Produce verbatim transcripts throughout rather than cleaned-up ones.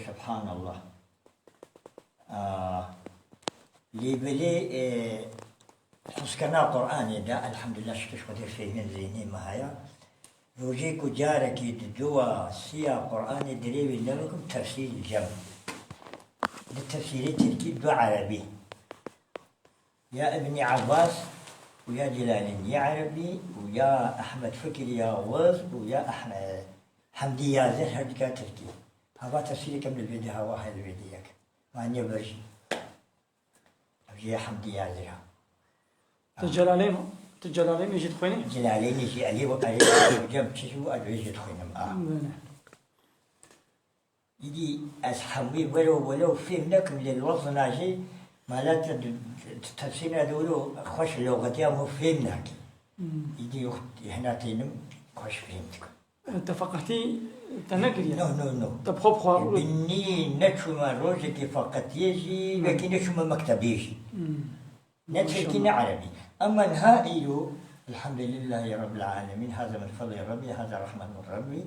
Subhanallah. Aa, lê belê, e, hûskena Qur'anê de, elhamdulillah, şikir Xwedê fêhmên zênê me heye. Rojê ku carekî di dua siya Qur'anê dirê wê nebikim, tefsîr cem. Di tefsîrê tirkî du erebî. Ya Ibnî Abbas û ya Celaleyn ya Erebî û ya Ehmed Fikir ya Wiz û ya Ehme-, Hemdî Yazir her dika Tirkî. Hava tefsîrê kem li vê de hava heye li vê de yek. Vaniye vir jî. Ev jî ya Hemdî Yazir ha. Tu Celaleyn, tu Celaleynê jî dixwînî? Celaleynê jî elî û elî cem çi bû, ez vê jî dixwînim. A. Bele. Îdî ez hemû were û wele û fêm nekim, lê li wextna jî mala te di, di tefsîra de wilo xweş loxetiya min fêm nakî. Hmm. Îdî wextê hena tênim xweş fêm dikim. Te feqetî te nekiriye? No, no, no. Te bi xwe bi xwe wilo? Bi nî neçûme rojekê feqetiyê jî, Hmm. wekî neçûme mektebê jî. Hmm. Ne tirkî ne erebî. Ema niha îro, elhamdulillahî Rabbil alemîn, haza min fedlê Rabbî, haza rehmet min Rabbî.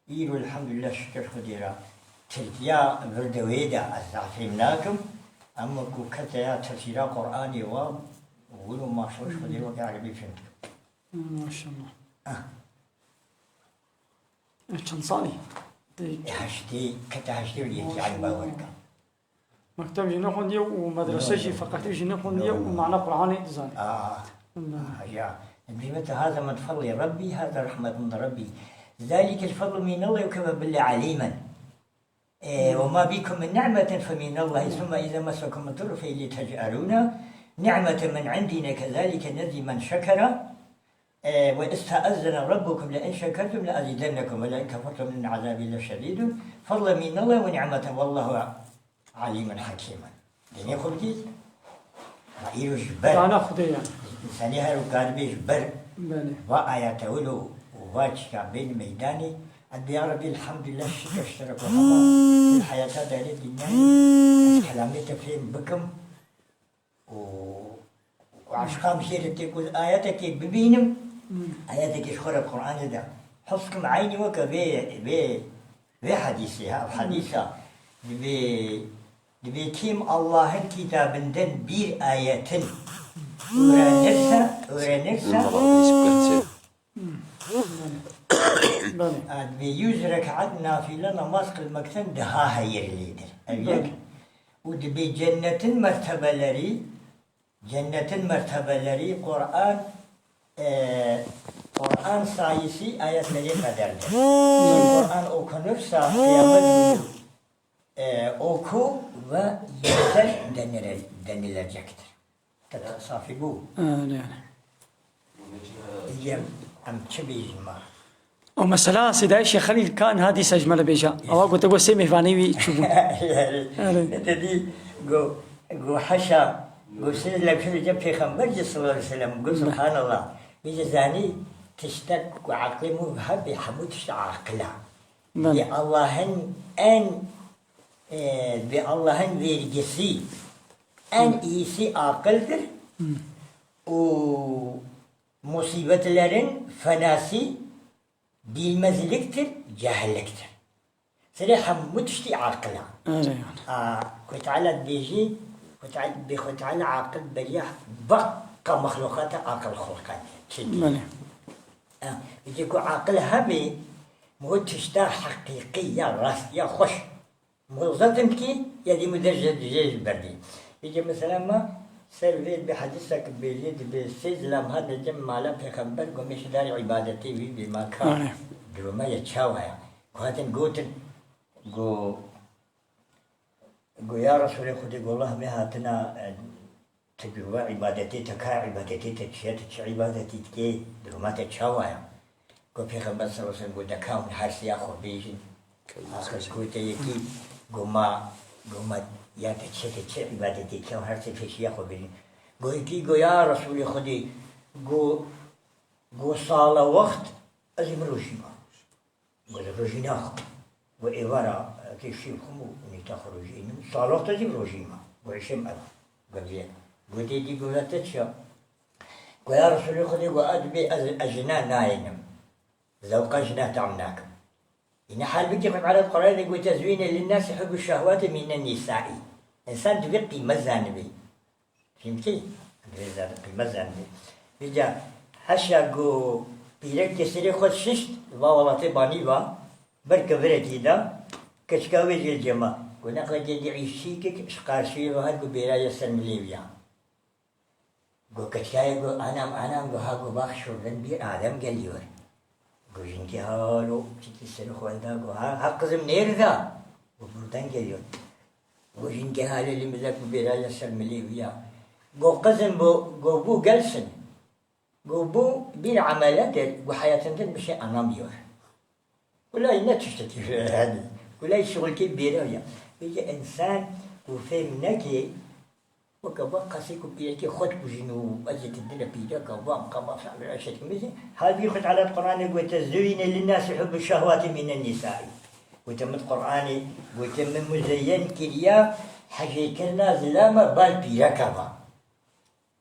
Îro elhamdulillah şikir Xwedê re tirkiya vir de wê de ez zaf fêm nakim. Ema ku kete ya tefsîra Qur'anê wa, wilo maşallah Xwedê weke erebî fêm dikim. Maşallah. Ah. Çend salî? Te Heştê, kete heştê û yekê, yanî bawer ke. Mekteb jî nexwendiye û medrese jî, feqetî jî nexwendiye û mana Qur'anê dizane. Aa. Belê. Ya. Dibêjime te haza min fedlê Rabbî, haza rehmet min Rabbî. Zalikel fedlu minallahî ve kefa billahi alîmen. E, ve ma bikum min ni'metin fe minallahî, thumma iza messekum ad-durru fe ilayhi tec'erûn. Ni'meten min indina kezalike nejzi men şekera. E, ve iste'ezzene rabbukum le in şekertum le azidennekum ve le in kefertum inne azabî leşedîdun. Fedlen minallahî ve ni'meten vallahu alîmun hakîmun. Dinê xwe bidît. Ma îro ji ber. Dana Xwedê yani. Însanî her û karibê ji ber. Belê. Va ayete wilo û va çika bên meydanê. Ed ya Rebî elhamdulillah şikir ji te re ku hema di heyata derê dinyayê ez kelamê te fêm bikim. û, û eşqa min jê re tê ku ayetekê bibînim, Hmm. ayetekê ji xwe re Qur'anê de hifz kim, eynî weke vê, vê, vê hedîsê, ha, ev Hmm. hedîsa. Dibê, dibê kêm Allah'ın kitabından bir ayetin öğrenirse, öğrenirse, Belê. Belê. Dibê yüz rekat nafile namaz kılmaktan daha hayırlıdır. Ev yek. Belê. Û dibê cennetin mertebeleri, cennetin mertebeleri Kur'an, e, Kur'an sayısı ayetleri kadardır. Belê. Kur'an okunursa kıyamet günü e, oku ve yüksel denile-, denilecektir. Ket safî bû. Öyle yani. Yem em çi bêjin ma? O mesela Sêdayê Şêx Xelîl ka niha dîsa ji me re bêje. Ewa gote got sê mêvanê wî çûbûn. Yani, Evet. ne dedi, go, go haşa, go siz lewşe bêje pêxember jî sallallahu aleyhi ve sellem, go Be. subhanallah. Bêje zanî tiştek ku aqlê min hebe hemû tişt aqil e. Belê. Bi Allah'ın en, e, bi Allah'ın vergisi en Hı. iyisi akıldır. Hı. O musibetlerin fenası bilmezliktir, cahilliktir. Serê hemû tiştî aqil e. Öyle yani. A, Xwedê Teala dibêjî, Xwedê Teala, bi Xwedê Teala aqil beriya beqa mexluqata aqil xulqanî. Çi dî? Belê. Ha, vêce ku aqil hebê, mu tişta heqîqî ya rast ya xweş. Mu zaten ki ya dî mu derece dijê ji berdî. Vêce mesela ma ser vê bi hedîsek bêjê dibê sê zilam hate cem mala pêxember gomê şidar îbadetê wî bê ma ka. Aynen. Duruma ya çawa ya. Ku hatin gotin, go, go ya Resulê Xwedê, go Allah me hatina, e, Tu bi va îbadetê te ka, îbadetê te çi ye, tu çi îbadetî dikê, duruma te çawa ye? Got Pêxember sallallahu aleyhi ve sellem, got de ka hûn her sê ya xwe bêjin. Axir gote yekî, got ma, got ma ya te çi, te çi îbadetî dikê, hûn her sê pêşî ya xwe bêjin. Got yekî, got ya Resûlê Xwedê, got, got sala wext ez ê mirojî ma. Got rojî naxwim. Got êvara, e, kê şîv xwim û nîta xwe rojî înim. Salox te jî rojî ma. Got îşê min ev. Got vê. Got êdî got te çi ya? Got ya Resulê Xwedê, got ez dibê ez, ez jina nayênim. Zewqa jina tam nakim. Yine halbuki Xwedê Teala di Qur'anê de gote, "Zuyine linnasi hubbu şehwati minen nisa'i." Însan divê qîmet zanibê. Fîm kî? Divê zan-, qîmet zanibê. Vîca heşa ku pîrekê serê xwe şişt, va welatê banî va, ber kevirekî da, keçika wê jê cema. Ku neqlekê di îşî kik, ji qarşiyê ve hat ku bêraye ser milê wî ya. Go keçikayê go, "Anam, anam," go, "ha," go, "bak şuradan bir Adem geliyor." Go jinkê halo çikî ser xwe da, go, "Ha, ha kızım nerede?" Go, "Buradan geliyor." Go jinkê halo limizek bu bêraye ser milê wî ya. Go, "Kızım bu, go bu gelsin." Go, "Bu bir ameledir, bu hayatından bir şey anlamıyor." Kulay ne tiştekî yani. Kulay şixulkê bêra ya. Bêje însan ku fêm neke, weke va qasê ku pîrekê xwe dikujin û ez ê dine pîreka van qama fi'l eşet kimizin. Halbî Xwedê Teala di Qur'anê gote, "Zuyine linnasi hubbu şehwati minen nisa'i." Gote min Qur'anê, gote min muzeyen kiriya hejêkirina zilama bar pîreka va.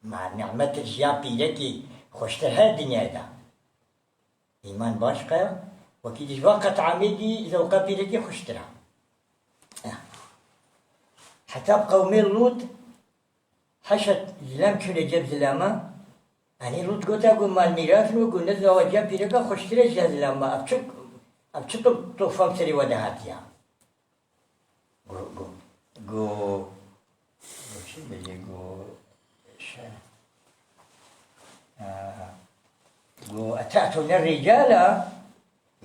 Ma ni'met jiyan pîrekî xweştir her dinyayê de. Îman baş qeya, wekî dijva qet amêdî zewqa pîrekî xweştir e. Eh. Heta qewmê Lût heşet zilem çûne cem zilama. Enî Lût gota ku mal mîrat no ku ne zewaciya pîreka xweştir e ji zilama. Ev çi, ev çi tu, tofam serê we de hatiya? Go, go, go, go çi bêje, go şe-, a, go ete'tune ricala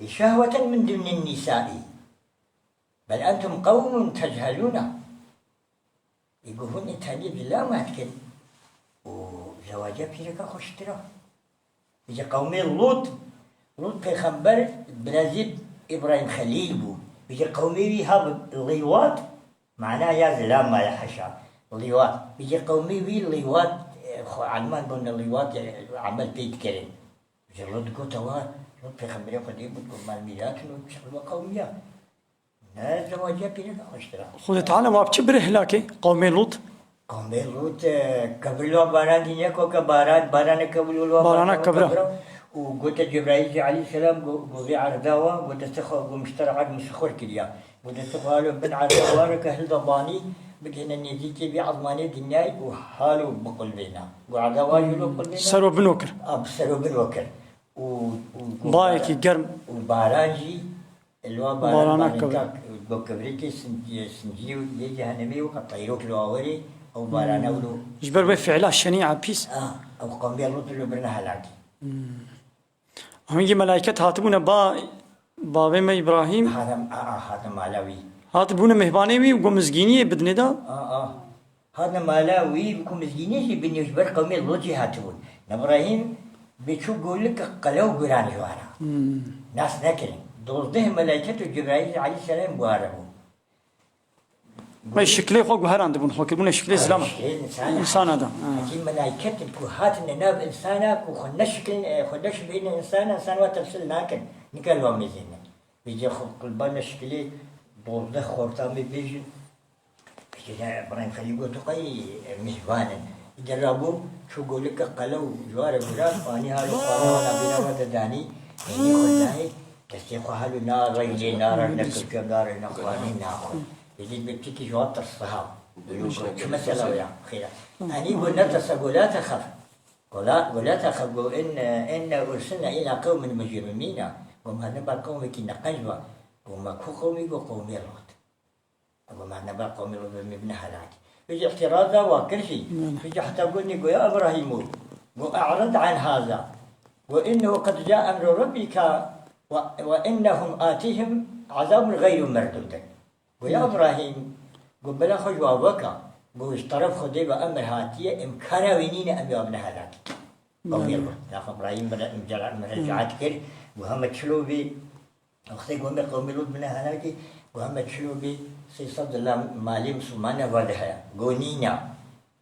şehweten min dunin nisa'i. Bel entum qewmun tecelûne. Ê go hûn ê tenê vila me dikin û zewaciya pîreka xweştir e. Bêje qewmê Lût, Lût pêxember birazî Îbrahîm Xelîl bû. Bêje qewmê wî ha bi lîwat, mana ya zilam maye heşa. Lîwat. Bêje qewmê wî lîwat, e, xwe elman bûne lîwat, e, emel pê dikirin. Bêje Lût got, ewa, Lût pêxemberê Xwedê bû, got, mal mîratin û çiqil we qewmiya. Ne zewaciya pîreka xweştir e. Xwedê Teala wa bi çi birê hilakê qewmê Lût? Qewmê Lût, e, kevir li wa baran dî neko ke baran, barane kevir li wa Barana baran kevira. Kevira. Û gote Cebraîl jî aleyhisselam go, go vê erda wa, go destê xwe, go miştera erd misixur kiriya. Go destê xwe halo bin erda wa re ke hilda banî, bigihine nêzîkê vê ezmanê dinyayê û halo biqulvêna. Go erda wa jî lo qulvêna. Ser we bino kir. A, bi ser we bino kir. Û, û go Bayekî bara-, germ. Û baran jî Li wa Barana baran kevir. Go kevirêkê sin-, sincî û yê cehennemê weke teyrok li wa werê, ew barana Hmm. wilo. Ji ber wê fiila şenî a pîs. Ah, ew qewmê Lût wilo birine helakî. Hmm. Hingî melayket hatibûne ba, bavê me Îbrahîm. Hatim, a, a, hatim mala wî. Hatibûne mêhbanê wî û got mizgîniyê bidinê da. A, a. Hatine mala wî, ku mizgînê jî binî ji ber qewmê Lût jî hatibûn. Îbrahîm bi çû golik qelew guran ji wan re. Hmm. Nas nekirin. Dozdeh melaiket û Cebraîl aleyhisselam bi wan re bû. Me şiklê xwe guherandibûn, xwe kiribûne şiklê Ay, zilama. Şiklê insana. Însana da. Ha. Hekî melaiket in ku hatine nav insana, ku xwe neşikilin, e, xwe neşibihîne insana, insan wa tefsil nakin. Nika li wan mêzêne. Bêje xwe qilbane şiklê dozdeh xortamê bêjin. Piştî de Îbrahîm Xelîl got, "Tu qey mîhvan in." Îdî rabû, çû golika qelew ji wa re guran, anî halo xwarin wana bîna we de danî, hênî xwe dayê, destê xwe halo na reyde, na re ne kirke, na re ne xwarin, na xwe. Êdî bi tikî ji wa tirsiha. Çi mesela ya, xêra. Enî got, "Ne tirse," got, "La texef." Got, "La, got, la texef," got, "In, inne ursilne îla qewmin mujrimîna." Got, "Ma ne ba qewmekî neqenc ba." Got, "Ma ku qewmî?" Got, "Qewmê Lût." Got, "Ma ne ba qewmê Lût, me bine helakî." Vêjî îhtîraza wa kir jî. Bele. Vêjî heta got nê, got, "Ya Îbrahîmo, got, e'rid an haza. Got, innehu qed ca emru rabbika ve, ve innehum atihim azabun gayru merdudin." Got, "Ya Îbrahîm, got, bela xwe ji wa veke. Got, ji teref Xwedê ve emir hatiye, îmkana wê nîne em ê wa bine helakî." Qewmê Lût. Nafa Îbrahîm mire-, mire-, miracaat kir. Got, "Heme çilo bê." Wextê ku em ê qewmê Lût bine helakî, got, "Heme çilo bê, sê sed la malê misilmanan va de heye." Got, "Nîna."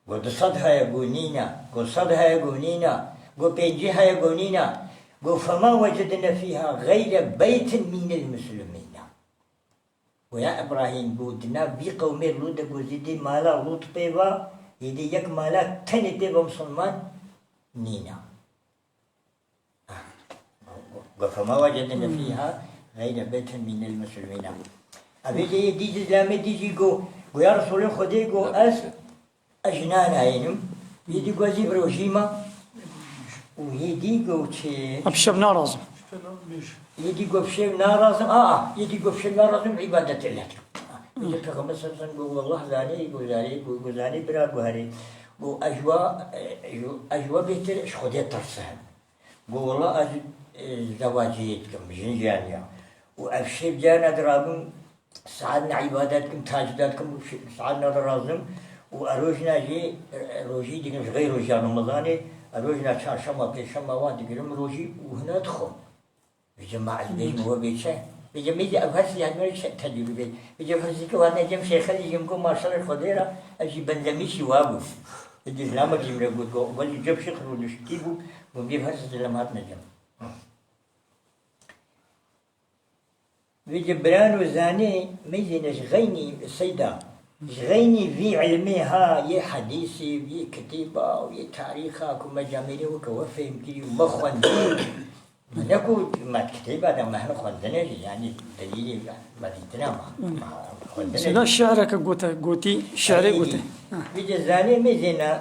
Got, "Du sed heye." Got, "Nîna." Got, "Sed heye." Got, "Nîna." Got, "Pêncî heye." Got, "Nîna." Got, "Fema wecidne fîha gayre beytin minel muslimîna." Got, "Ya Îbrahîm," got, "di nav vî qewmê Lût de," got, "zêdê mala Lût pê va, zêdê yek mala tenê pê va misilman nîna." Got, "Fema wecidne fîha Xeyre beytin minel muslimîne. Evê jî yê dî jî, lamê dî jî got, got ya Resulê Xwedê, got ez, ez ji nana yînim. Yê dî got ez ê bi rojî ma. Û yê dî got çi? Em şev narazim. Yê dî got şev narazim. Aa, yê dî got şev narazim, îbadetê lê dikim. Yê dî Pêxember sallallahu aleyhi ve sellem got, wallah zanê, got zanê, got, got zanê bira, got herê. Got ez ji we, ez ji we bêhtir ji Xwedê tirsim. Got, wela ez, e, zewaciyê dikim, jin jiyaniya. Û ev şev carna dirabim, saetna îbadet dikim, tacida dikim, û şi-, saetna dirazim. Û erojna jî, e, rojî dikim, ji xeyr rojiya Remezanê, erojna çarşema, pêşema wan digirim rojî û hina dixwim. Vêce ma ez bêjim we bê çi? Vêce mêzî ev her sî hemî çi tecrûbe. Vêce firzî ke wan necem şêxelî jim ku maşallah Xwedê ra, ez jî benzemîşî wa bû. Vêce zilamek jî min re got, got, wezî cem şêx rûniştî bû, min bê her sî zilam hat necem. Vêce biran û zanê, mêzî ne ji xeynî seyda. Ji xeynî vî ilmê ha, yê hedîsî, yê kitêba û yê tarîxa ku me camêrê weke we fêhm kirî û me xwendî. Ne ku me kitêba de me hin xwendine jî, yanî delîlê me dîtine ma. Ma xwendine Seyda jî. Şi'reke gote, gotî, şi'rê Ey, gote. Ha. Vî de zanê mêzê ne,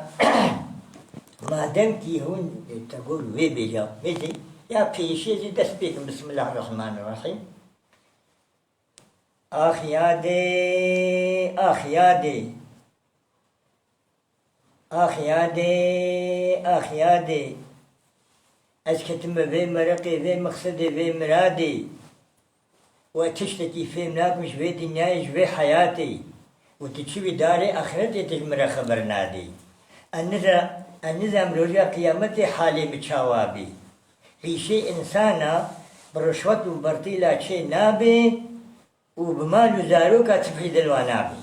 madem kî hûn te got wê bêja, mêzê ya pêşê jî dest pê kin, Bismillahirrahmanirrahim. Ax yadê, ax yadê. Ax yadê, ax yadê. Ez ketime vê mereqê, vê mexsedê, vê miradê. Û ez tiştekî fêm nakim ji vê dinyayê, ji vê heyatê. Û tu çi wî darê axretê tu ji min re xeber nadê. Ez niza-, ez nizam roja qiyametê halê min çawa bî. Îşê însana bi rişwet û bertîla çê nabê û bi mal û zaroka tifî dil wa nabê.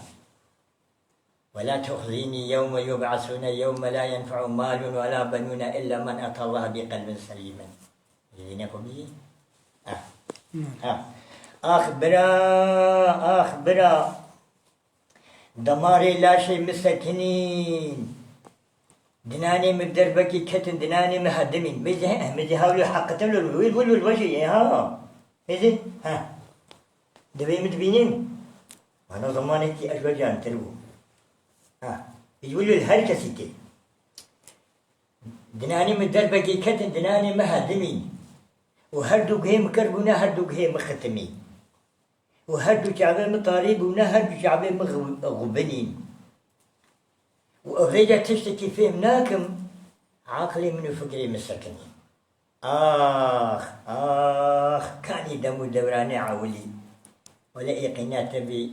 ولا تخزني يوم يبعثون يوم لا ينفع مال ولا بنون إلا من أتى الله بقلب سليم. Yine komî? Ah. Ah. Ax bira, ax bira. Damarê laşê min sekinîn. Dinanê min derbekî ketin, dinanê min hedimîn. Mêzî he, mêzî hewlê heqete lo, wil, wil, wil, vajê ye, ha. Mêzî, ha. Divê min dibînin. Mana zamanekî ez vecantir bû. Ha. Wil, wil, her kesî tê. Dinanê min derbekî ketin, dinanê min hedimîn. Û her du guhê min ker bûne, her du guhê min xitimîn. Û her du çavê min tarî bûne, her du çavê min xu-, xubinîn. Û evêca tiştekî fêm nakim, aqilê min û fikrê min sekinî. Ax, ax, kanî dem û dewranê ewilî. Wele êqîna te bî,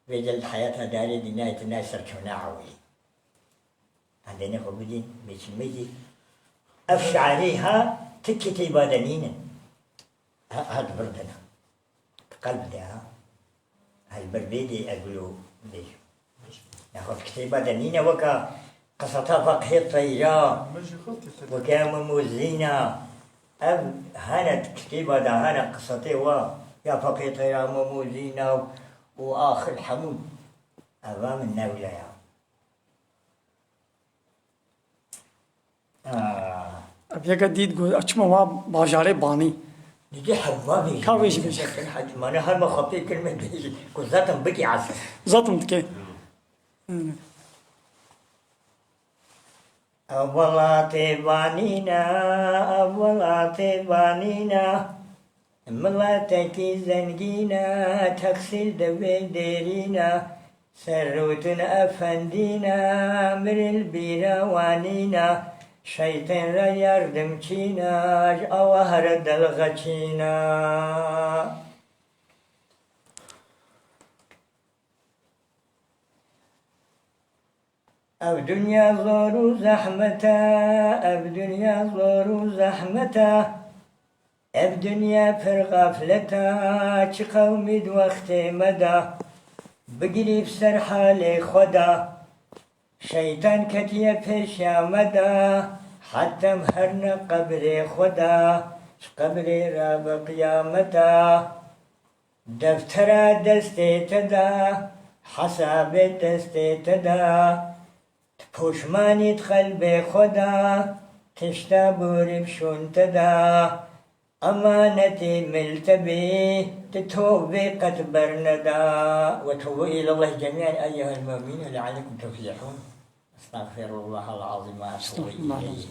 vêca li heyata darê dinyayê tu nayê serkewna ewilî. Endêne xwe bidîn, mêçin mêcî. Ev şi'rê ha, ti kitêba de nînin. Ha, ha di vir de ne. Di qelb de ha. Hel ber vê dê ez wilo bêjim. Nexwe kitêba de nîne weka qiseta Feqihê Teyra, weke Mem û Zîna. Ev hene kitêba de hene qisetê wa. Ya Feqihê Teyra, Mem û Zîna û axir hemû. Eva min newle ya. Ah. Ev yeke dît got, "Ez çima wa bajarê banî." Didî hewva bêjî. Ka wê jî bêjî. Hecî, mane her me xwe pê kir me bêjî. Ku zaten bikî asir. Zaten dike. Hmm. Ev welatê banîne, ev welatê banîne. Miletekî zengîn e, teqsîr de wê dêrîn e, serûtin efendîn e, miril bîra wanîn e, şeytên re yardimçîn e, ji awa here delxeçîn e. Ev dinya zor û zehmet e, ev dinya zor û zehmet e. Ev dinya pir xaflet e, çi qewmî di wextê me de. Bigirî bi ser halê xwe de. Şeytan ketiye pêşiya me de, hetem herne qebrê xwe de, ji qebrê re bi qiyameta. Deftera destê te de, hesabê destê te de, tu poşmanî di qelbê xwe de, tişta borî bi şûn te de, Emanetê min li te bê, tu tobê qet berneda. وتوبوا إلى الله جميعا أيها المؤمنون لعلكم تفلحون. أستغفر الله العظيم وأتوب إليه.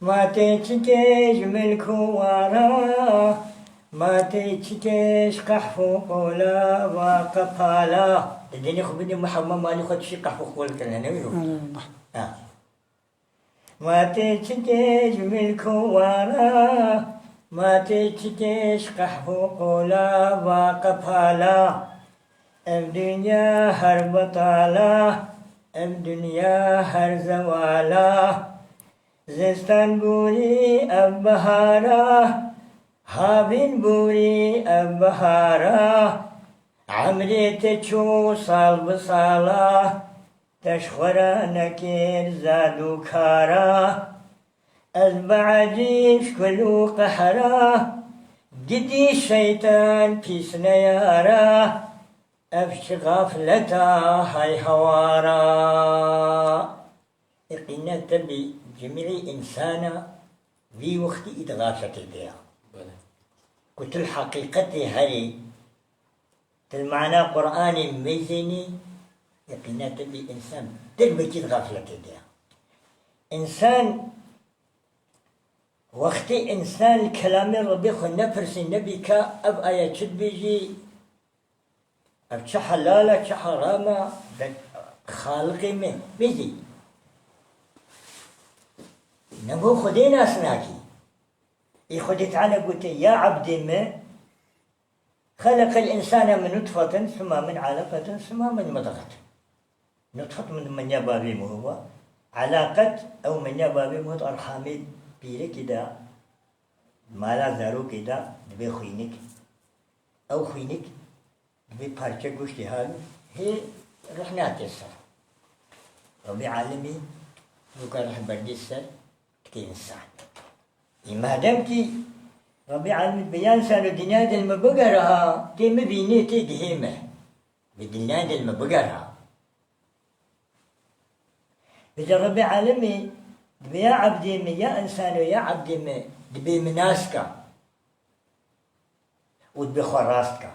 Ma tê çikê ji milk û wara, ma tê çikê ji qehf û qola va qepala. Di dinê xwe bidî Muhammed malî xwe tişî qehf û qol kirine, ne wî? Elhamdülillah. Ha. Ma tê çikê ji milk û wara, ma tê çikê ji qehf û qola va qepala. Ev dinya her betala, ev dinya her zewala. Zistan bûrî ev bihara, havîn bûrî ev bihara. Emrê te çû sal bi sala, te ji xwe re nekir zad û kara. Ez bi ecîb ji kul û qehra, gidî şeytan pîs neyara. Ev çi xafleta hay hawara. Eqîna te bi cimî însana vî wextî î di xafletê de ya. Belê. Ku tu li heqîqetê herî, tu li mana Qur'anê meyzênî, eqîna te bi însan derbekî di xafletê de ya. Însan, wextê însan li kelamê Rebbê xwe nepirsî, nebî ka ev aya çi dibêjî, ev çi helal e, çi heram e, de Xaliqê min, bêjî. Nebo Xwedê nas nakî. Ê Xwedê Teala gote, ya ebdê min, خلق الإنسان من نطفة ثم من علقة ثم من مضغة. Nutfet min menya bavê min hova. Elaqet ew menya bavê min hot erhamê pîrekî de, mala zarokê de dibe xwînik. Ew xwînik dibe parçe goştê hal hê rih nate ser. Rebbê alemî roka rih berdê ser dike însan. Ê madem kî Rebbê alemî dibe ya însan û dinyayê de li min bigere ha, tê min bînê tê gihê me. Bi dinyayê de li min bigere ha. Vêca Rebbê alemî dibe ya ebdê min, ya însan û ya ebdê min dibê min nas ka. Û dibê xwe rast ka.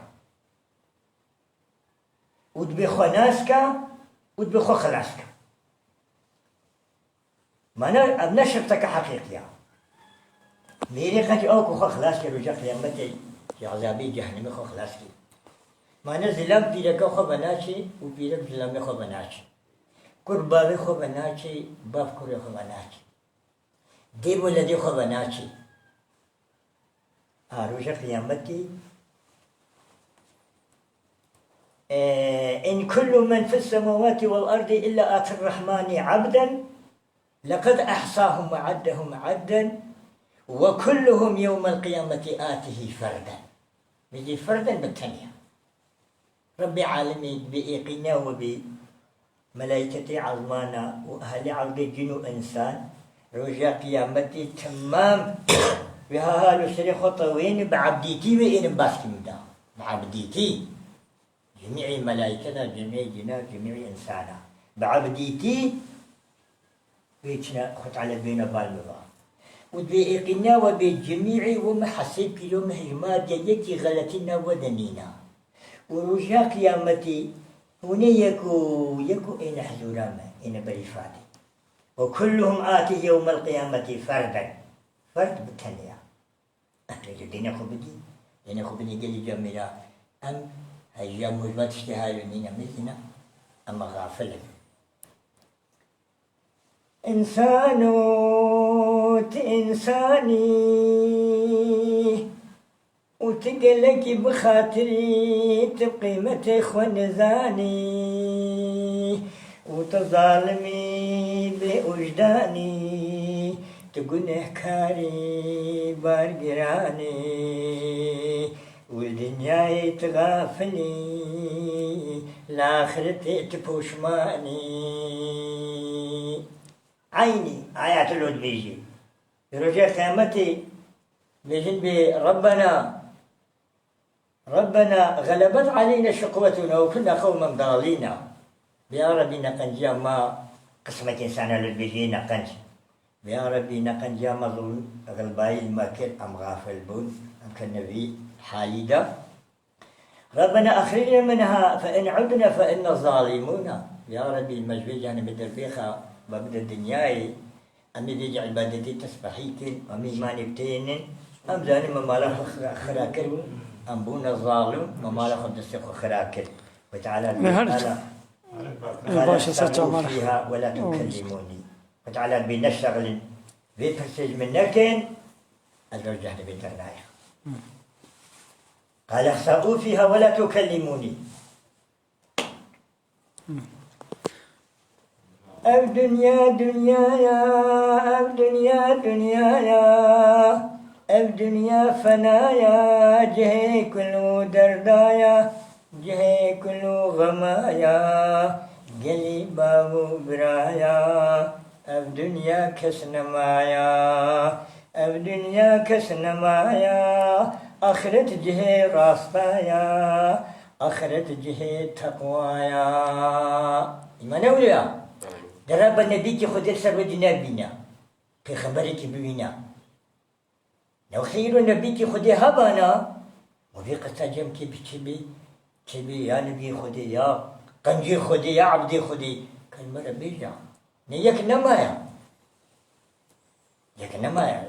Û dibê xwe nas ka û dibê xwe xilas ka. Mana ev ne şirteke heqîqî ya. Mêrê qet ew ku xwe xilas ke roja qiyametê ji ezabê cehennemê xwe xilas kî. Mana zilam pîreka xwe venaçê û pîrek zilamê xwe venaçê. Kur bavê xwe venaçê, bav kurê xwe venaçê. Dê weledê xwe venaçê. A roja qiyametê, e, إن كل من في السماوات والأرض إلا آتي الرحمن عبدا لقد أحصاهم وعدهم عدا وكلهم يوم القيامة آتيه فردا. Bêjî ferden bi tenya. Rebbê alemê dibê êqîna we bê, melaîketê ezmana û ehlê erdê cin û însan, roja qiyametê temam wê ha hal û serê xwe tewêne bi ebdîtî wê êne baskî min da. Bi ebdîtî. Cimî melaîketa, cimî cina, cimî însana. Bi ebdîtî Wê çine Xwe Teala bêne bal min va. Û dibê êqîniya we bê cimî ê we me hesê pîlo me hejma de yekî xeletî nav we de nîna. Û roja qiyametî hûnê yek û yek û êne hizûra me, êne berî fadê. وكلهم آتيه يوم القيامة فردا. Ferd bi tenya. Ehlê dînê xwe bidî, dînê xwe bidî gelî camêra. Em hejiya mûjba tiştê haylo nîne, mizîne, em xafil in. Însano, ti însanî û ti gelekî bi xatirî, ti qîmetê xwe nizanî û ti zalimî bê wijdanî, ti gunehkarî bargiranî û li dinyayê ti xafilî, li axiretê ti poşmanî. Eynî aya tu lo dibêjî. Di rojê qiyametê bêjin bê Rebbena, Rebbena xelebet aleyna şiqwetuna we kunna qewmen dalîna. Bê ya Rebbî neqenciya ma qismet însana li dibêjiyê neqenc. Ya Rebî, ne qenciya me zulm, xilbayî li me kir, em xafil bûn, em ketine vî halî de. ربنا أخرجنا منها فإن عدنا فإنا ظالمون. Ya Rebî, me ji vê cehennemê derbêxe, me bide dinyayê, em ê vêca îbadetê tesbehî kin, em îmanê bitênin, em zanin me mala xwe xira kir, em bûne zalim, me mala xwe destê xwe xira kir. Ve Teala Ne her Teala, Ê, baş e, ser çavan. فيها ولا تكلموني. Ve Teala bê neşexlin, vê pirsê ji min nekin, ez li cehennemê dernayim. قال اخسئوا فيها ولا تكلموني. Ev dinya dinyaya, ev dinya dinyaya, ev dinya fenaya, cihê kul û derdaya, cihê kul û xemaya, gelî bav û biraya, ev dinya kes nemaya, ev dinya kes nemaya, axiret cihê rastaya, axiret cihê teqwaya. Îman ewliya. Dere be nebîkî Xwedê ser wê dinya bîne. Pêxemberekî bibîne. Newxeyî ro nebîkî Xwedê hebana, û vê qisa cem kê bi çi bî, çi bî ya nebî Xwedê, ya qencê Xwedê, ya ebdê Xwedê. Kelme re bêja. Ne yek nemaya. Yek nemaya.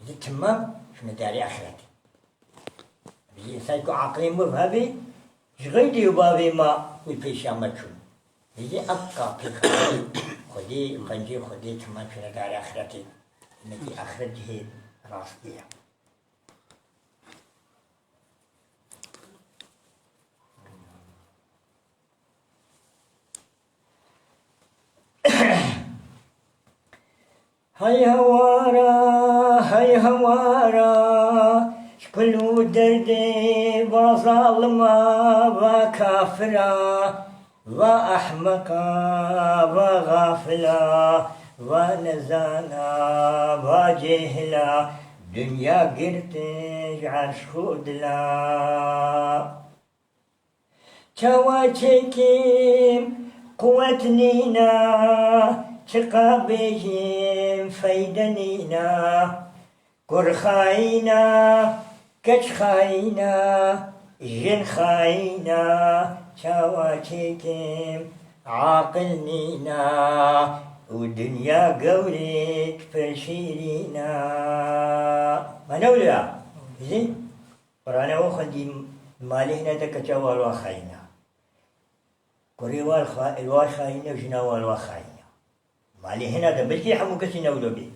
Ji timam şûne darê axiretê. Bi însan ku aqilê mirv hebê, ji xeydê û bavê ma wî pêşiya me çûn. Vêjî ev ka pêxemberî Xwedê, xencê Xwedê çima çûne darê axiretê. Demekî axiret cihê rastî ye. Hey hewara, hey hewara, ji kul û derdê va zalima, va kafira, va ehmeqa, va xafila, va nezana, va cêhila, dinya girtin ji erş xwe dila. Çawa çêkim quwet nîna, çiqa bêjim feyde nîna. Kur xayîna, keç xayîna, jin xayîna, çawa çêkim aqil nîna. Û dinya gewrêk pir şîrîna. Ma ne wilo ya? Jî? Qur'ane we xwendî, malê hine de keça wa li wa xayîn e. Kurê wa li xwa-, li wa xayîn e û jina wa li wa xayîn e. Malê hine de, belkî hemû kesî ne wilo bê.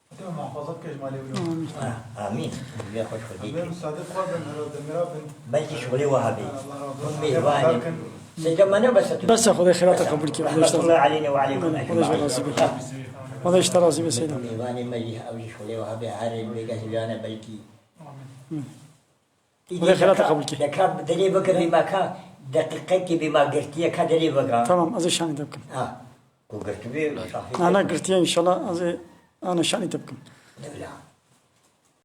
Hûdê muhafaza bike ji malê wilo. Amîn. Ah, amîn. Divê xweş xwedî Divê kê. Misade xwe bin, hera demira bin. Belkî şixulê wa hebê. Allah razı olsun. Hûn mêvanê. Seyda me ne bes e tu. Bes e, Xwedê xêrata qebûl kê. Xwedê ji te Rahmetullah aleyne ve aleykum Xwedê ji we ecmaîn. Razî be. Xwedê ji te razî be Seyda. Mêvanê me jî ew jî şolê we hebe, her ê bêga jî biyane belkî. Amîn. Xwedê xêrata qebûl kê. Deka derê bike bê ma ka, deqîqekê bê ma girtiye ka derê bike. Tamam, ez ê şanî te bikim. Ha. Ku girtibê, şafî. Ana girtiye înşallah, ez ê ana şanî te bikim. Dewla.